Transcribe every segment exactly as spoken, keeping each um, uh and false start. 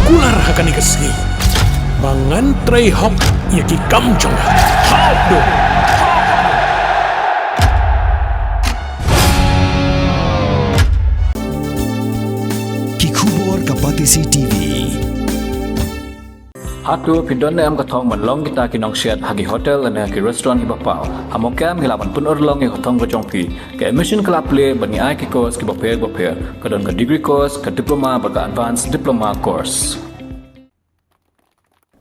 Kular ha kane ka sngi ba ngan trei hok ïa ki kam jong nga. Hok do. Ki khubor ka Batesi T V. Hato phi don ne em ka thong ban long kita ki nongsiat ha ki hotel ne ha ki restaurant kiba paw? Ha Mawkyrwat ngi lah ban pynurlong ïa ka thong ka jong phi. Ka admission ka la plie bad ngi ai ki course kiba pher ba pher. Ka don ka degree course, ka diploma bad ka advanced diploma course.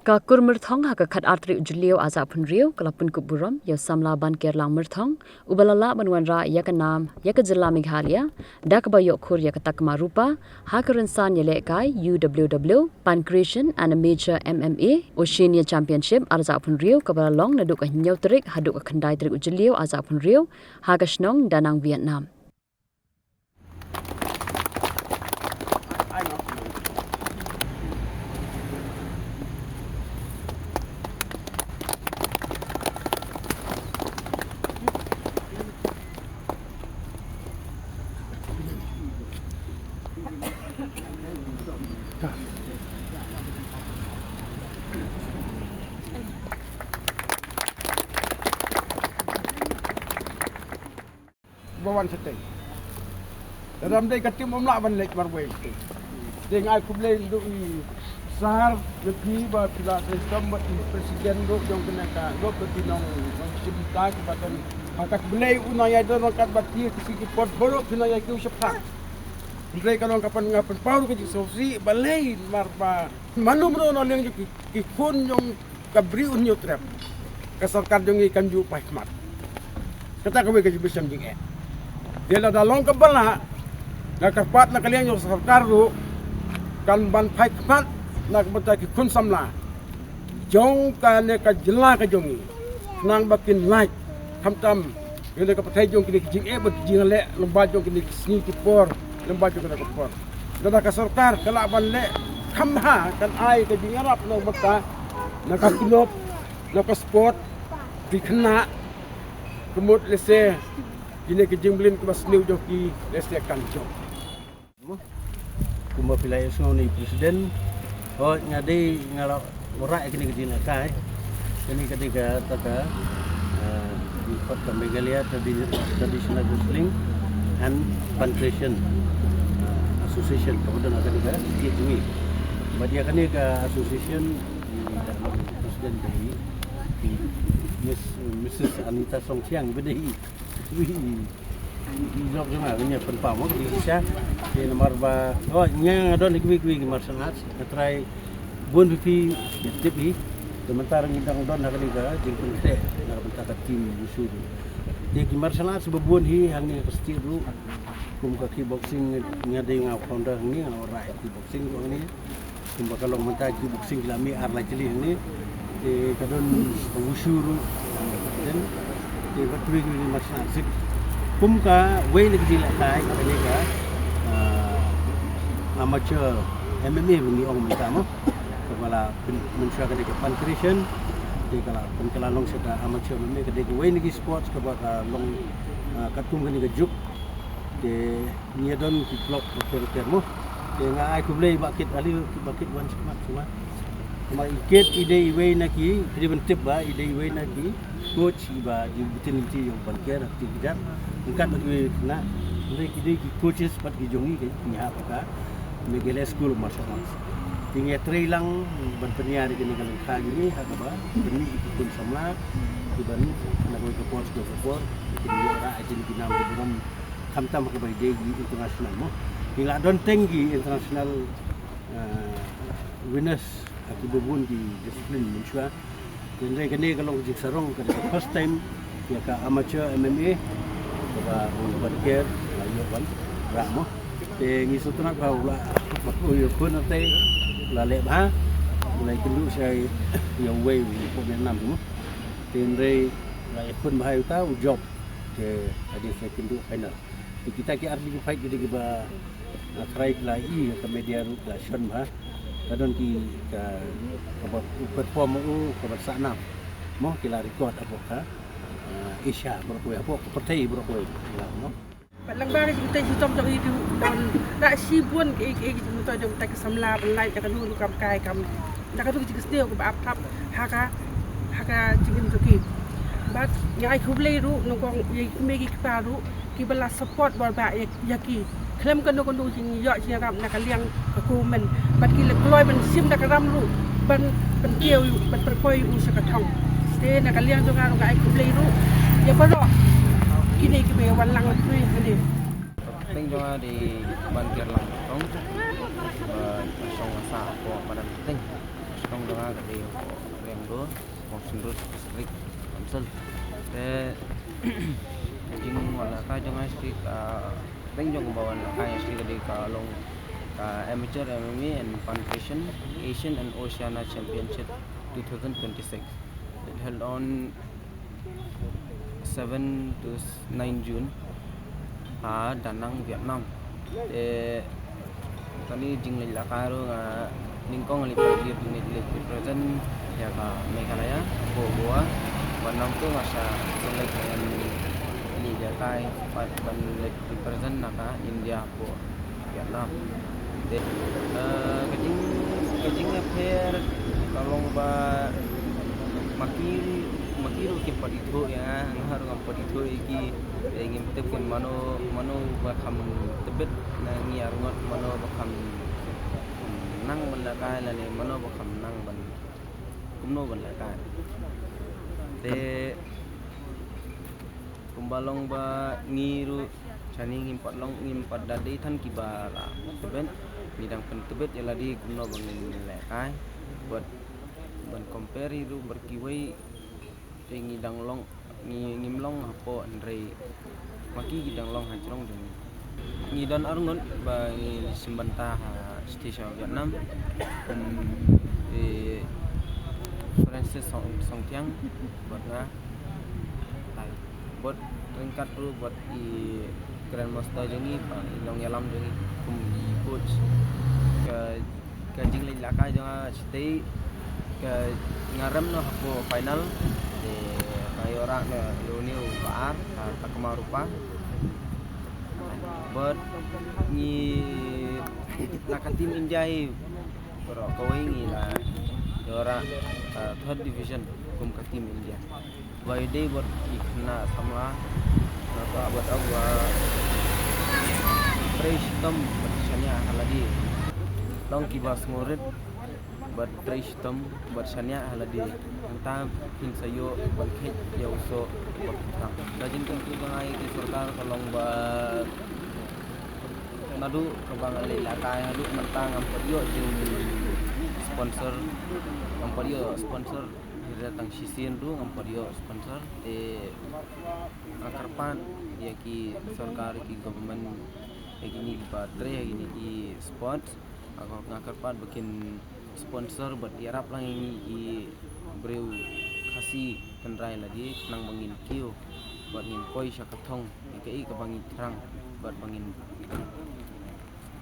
Ka kur Myrthong ha ka khatar tarik u Jylliew arhajar arphew hynriew ka la pynkup burom ïa u samla Banker Langmyrthong, uba la lah ban wanrah ïa ka nam ïa ka jylla Meghalaya da kaba ïoh khur ïa ka takma rupa ha ka rynsan ïalehkai U W W Pancratian and Amateur M M A Oceania Championship arhajar arphew hynriew kaba la long naduh ka hynñiew tarik haduh ka khyndai tarik u Jylliew arhajar arphew hynriew ha ka shnong Da Nang, Vietnam. Ba wan shatei. Lada ym dei ka tim ym lah ban leit marwei shatei. Dei nga ai khublei naduh i Sar, ïa phi ba phi la trei shitom bad i president ruh jong kane ka lop, bad ki nong, nongshim bynta kiba don ha ka kblei u nang ïai don ryngkat bad phi ha ki sngi ki por baroh, phi nang ïai kiew shaphrang. Hynrei ka long ka pyn, nga pynpaw ruh ka jingsngewsih balei namar ba mano mano na liang jong ki, ki khun jong ka Bri U Hynñiewtrep, ka sorkar jong ngi kam ju phai khmat. Kata kawei ka jingshem jingeh. Te lada long kaba lah, nga kyrpad na ka liang jong sorkar ruh kan ban phai khmat na ka bynta ki khun samla jong kane ka jylla ka jong ngi, khnang ba kin lait, khamtam ïa ka pyrthei jong kine ki jingeh bad ki jingleh lem bad jong kine ki sngi ki por, lem bad jong kine ki por. Lada ka sorkar ka lah ban leh kham bha, kan ai ka jingïarap na ka bynta, na ka club, na ka sport, ki khynnah, ka mut lehse kine ki jingmlien kiba sniew jong ki lehse kan jop. Kumba phi la ïohsngew na i president, hooid nga dei, nga la wanrah ïa kane ka jingïalehkai. Kane ka dei kata ka, eh, ka Meghalaya Tradi-, Traditional Wrestling and Pancratian, eh, Association, kaba don ha kane ka state jong ngi. Bad ïa kane ka association, i da long president da i, i Miss, Missus Anita Songthiang, ba dei i, i, i jok jong nga, nga pynpaw mo, i shisha. Te namar ba, oh, nga, nga don kiwei kiwei ki martial arts, nga try bun phi phi tip hi. Te mynta ngi dang don ha kane ka jingpynkhreh na ka bynta ka team wushu. Te ki martial arts ba bun hi hangne ha ka state ruh, kum ka kickboxing, nga dei nga founder hangne, nga wanrah kickboxing ruh hangne. Kumba ka long mynta kickboxing ki la mih ar lai tylli hangne. Te ka don ka wushu ruh. Te bad kiwei kiwei ki martial arts. Kum kawei na ki jingïalehkai kane ka, ah, amateur M M A ba ngi ong mynta mo. Kaba la pyn-, mynshuwa ka dei ka Pancratian. Te ka la pyn, ka la long sha ka amateur M M A, ka dei kawei na ki sports kaba ka long, ah, katkum kane ka juk. Te ngi don ki club bapher bapher mo. Te nga ai khublei Bah Kit, ali Bah Kit wan sha khmat sha khmat. Namar i Kit i dei iwei na ki, phi dei ban tip ba i dei iwei na ki coach iba i btin lynti ïa u Banker ha ki kjat. Ryngkat bad kiwei na, hynrei ki dei ki coaches pat ki jong ngi, ki ngi hap ha ka Meghalaya School of Martial Arts. Te ngi trei lang ban pynïar ïa kane ka lyngkha jong ngi ha kaba pynmih ïa ki khun samla kiban na kawei ka por sha kawei ka por, ki ïoh rah ïa kine ki nam ki burom. Khamtam ha kaba ïadei ki international mo. Ngi la don teng ki international, eh, winners ha kiba bun ki discipline mynshuwa. Hynrei kane ka long ka jingsarong, ka dei ka first time ïa ka amateur M M A kaba u Banker la ïoh ban rah mo. Te ngi sngewtynnat ba u la, u ïa khun te u la leh bha, u la ïakynduh sha ïa uwei u ïa khun Vietnam mo. Te hynrei u la ïa khun bha ïa uta u jop. Te hadien sa ïakynduh final. Te kita ki artylli ki fight ki dei kiba, ah, tharai ki la i ha ka media ruh ki la shon bha. Ka don ki ka, kaba u perform u kaba sah nam. Mo ki la record hapoh ka, ah, Asia baroh kawei, hapoh ka pyrthei baroh kawei. Ki la mo. Bad lyngba ka jingtei shitom jong i ruh don da shibun ki, ki, ki jingmyntoi jong kita ki samla ban lait da kano kano ka kam kai kam, da kano ka jingsniew kaba ap thap ha ka, ha ka jingim jong ki. Bad nga ai khublei ruh nyngkong ïa ki kmie ki kpa ruh kiba la support bor bha ïa, ïa ki khlem kano kano jingïoh jingïarap na ka liang ka government. Bad ki la kloi ban shim da ka ram ruh ban, ban kiew, ban pyrkhat ïa u sha ka thong. Te na ka liang jong nga ruh nga ai khublei ruh ïa baroh kine kiba wan lang lynti hangne. Teng jong nga dei Ban Kyrlang Thong, ba shong sa hapoh madan Teng. Shnong jong nga ka dei hapoh Riangdo, Mawsynram Road District Council. Te ka jingwan lehkai jong nga sha ka, teng jong ba wan lehkai sha ka dei ka long ka Amateur M M A and Pan Asian, Asian and Oceania Championship two thousand twenty-six. It held on seven to nine June ha Da Nang, Vietnam. Te kane ka jingleit lehkai ruh nga nyngkong leit, leit, leit represent ïa ka Meghalaya hapoh Goa. Bad nangta nga sa leit, leit lehkai pat ban leit represent na ka India hapoh Vietnam. Te, eh, ka jing, ka jingïapher ka long ba ma ki, ma ki ruh kim pat ithuh ïa nga, nga ruh ngam pat ithuh ïa ki. Te ngim tip kin mano, mano ba kham tbit na ngi arngut, mano ba kham nang ban lehkai lane mano ba kham nang ban kumno ban lehkai. Te kumba long ba ngi ruh shane ngim pat long, ngim pat da dei than kiba la tbit, ngi dang pyntbit ïa lade kumno ba ngin lehkai. Bad ban compare hi ruh bad kiwei, te ngi dang long, ngi, ngim long hapoh, hynrei ma ki ki dang long hajrong jong ngi. Ngi don arngut ba ngi shim bynta ha sha Vietnam. Um, i Francis Song, Songthiang, bad nga. Bad ryngkat ruh bad i Grandmaster jong ngi, ba i nongïalam jong ngi kum i coach. Ka, ka jingleit lehkai jong nga shatei, ka, nga rem noh hapoh final. Te nga ïoh rah noh ïa une u ba ar, ka, ka Takma Rupa. Bad ngi na ka team India hi baroh kawei ngi la ïoh rah, uh, third division kum ka team India. Ba ïadei bad ki khynnah samla, nangta bad ong ba trei shitom bad shaniah ha lade. Long kiba sngewrit bad trei shitom bad shaniah ha lade. Nangta phin sa ïoh ban kheit ïa u soh bad u thrang. Ka jingkyntu jong nga ïa ki sorkar ka long ba naduh kaba nga leit lehkai haduh mynta ngam pat ïoh jingsponsor, ngam pat ïoh sponsor. Hynrei tang shisien ruh ngam pat ïoh sponsor. Te nga kyrpad ïa ki sorkar, ki government, ïa kine kiba trei ha kine ki sports, nga, nga kyrpad ba kin sponsor bad ïarap lang ïa ngi ki briew Khasi, tynrai lade, khnang ba ngin kiew bad ngin poi sha ka thong ïa kaei kaba ngi thrang bad ba ngin,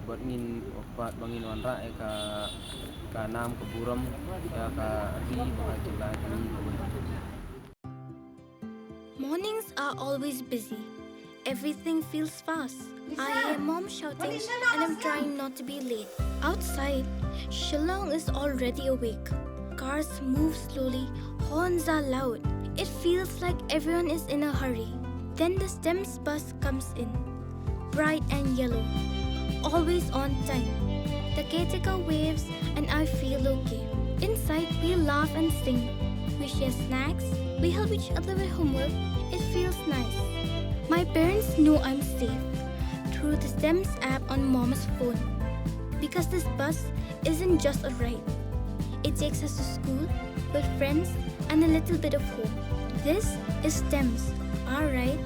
bad ngin, bad ba ngin wanrah ïa ka, ka nam ka burom ïa ka ri bad ka jylla jong ngi. Mornings are always busy. Everything feels fast. I hear mom shouting and I'm trying not to be late. Outside, Shillong is already awake. Cars move slowly, horns are loud. It feels like everyone is in a hurry. Then the STEMS bus comes in, bright and yellow, always on time. The caretaker waves and I feel okay. Inside, we laugh and sing. We share snacks, we help each other with homework. It feels nice. My parents know I'm safe through the STEMS app on mom's phone, because this bus isn't just a ride. It takes us to school, with friends, and a little bit of home. This is STEMS, our ride,